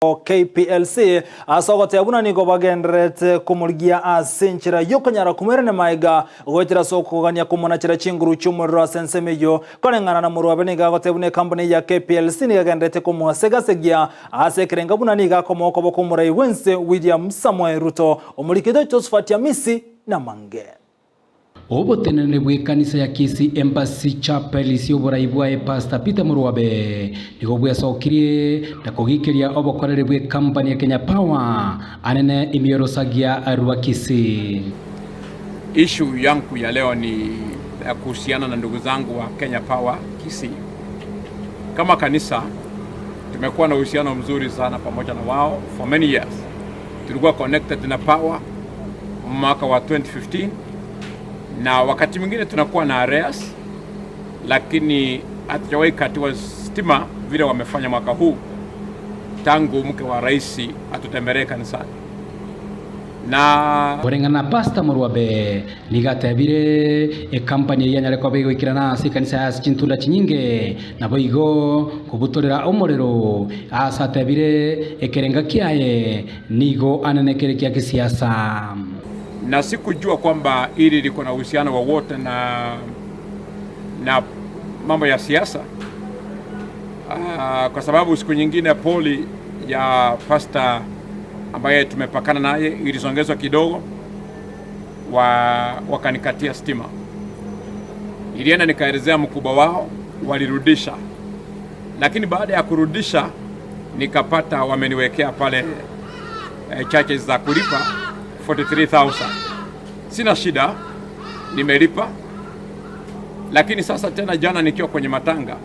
KPLC ase ogoteba buna nigo bagendererete komorigia ase enchera y'okonyara komoirania maega goetera ase okogania komonachera chinguru chi'omorero ase ensemo eyio. Koreng'ana na Morwabe nigo agoteba buna ekampuni ya KPLC nigo egendererete komosegasegia ase ekerenga buna nigo akomoa okoboko omorai bw'ense William Samoei Ruto, omorikito Josephat Amisi namange. Oboteneneri bw'ekanisa ya Kisii Embassy Chapel ase oborai bwaye Pastor Peter Murwabe nigo bwesokirie na kogikeria obokoreri bw'ekampani ya Kenya Power anene ime y'orosagia rwa Kisii. Issue yangu ya leo ni ya kuhusiana na ndugu zangu wa Kenya Power Kisii. Kama kanisa tumekuwa na uhusiano mzuri sana pamoja na wao for many years. Tulikuwa connected na Power mwaka wa 2015 na wakati mwingine tunakuwa na arrears, lakini hatujawahi katiwa stima vile wamefanya mwaka huu tangu mke wa rais atutembelee kanisani na Koreng'ana na Pastor Murwabe nigo atebire ekampani eyio yanyare koba egoikerana ase ekanisa ya ase chintunda chinyinge naboigo kobutorera omorero ase atebire ekerenga kiaye nigo anene kere kia kisiasa. Na sikujua kwamba hili liko na uhusiano wowote na mambo ya siasa, kwa sababu siku nyingine pole ya pasta ambaye tumepakana naye ilisongezwa kidogo, wakanikatia stima. Nilienda nikaelezea mkubwa wao, walirudisha, lakini baada ya kurudisha nikapata wameniwekea pale charges za kulipa 43,000. Sina shida, nimelipa. Lakini sasa tena jana nikiwa kwenye matanga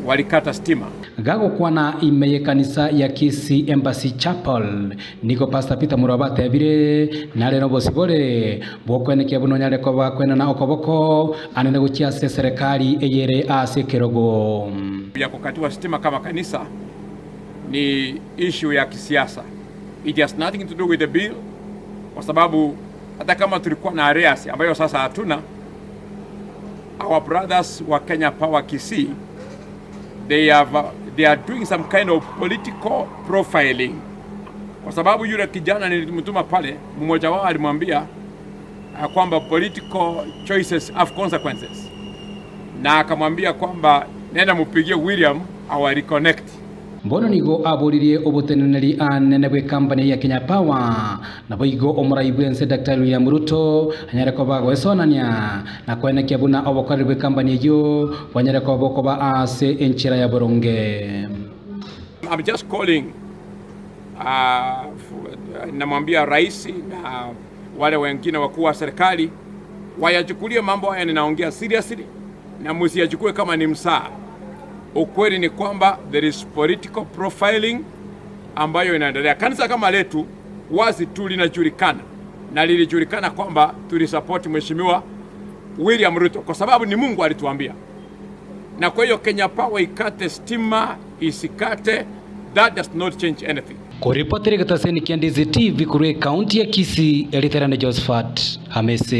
walikata stima. Gagokwana ime y'ekanisa ya Kisii Embassy Chapel nigo Pastor Peter Murwabe atebire nare nobosibore bwokwenekia buna onyare koba kwenana okoboko anene gochia ase serikali eyere ase ekerogo. Ya kukatiwa stima kama kanisa ni issue ya kisiasa. It has nothing to do with the bill, kwa sababu hata kama tulikuwa na arrears ambayo sasa hatuna, our brothers wa Kenya Power Kisii, they are doing some kind of political profiling, kwa sababu yule kijana nilimtuma pale, mmoja wao alimwambia kwamba political choices have consequences, na akamwambia kwamba nenda mupigie William awa reconnect. Bono nigo aboririe oboteneneri anene bwe company ya Kenya Power naboigo omorai bwense Dr. William Ruto anyare koba goesonania na kwenekia buna obokoreri bwe company eyio bwanyare koba bokoba ase enchera ya boronge. I'm just calling, namwambia rais na wale wengine wakuu wa serikali wayachukulie mambo haya ninaongea seriously na msiyachukue kama ni msaa. Ukweli ni kwamba there is political profiling ambayo inaendelea. Kanisa kama letu wazi tu linajulikana na lilijulikana kwamba tulisupport Mheshimiwa William Ruto kwa sababu ni Mungu alituambia. Na kwa hiyo Kenya Power ikate stima isikate, that does not change anything. Koripoteri getaseni kia Ndizi TV korwa ekaunti ya Kisii, Elitherane Josephat Hamese.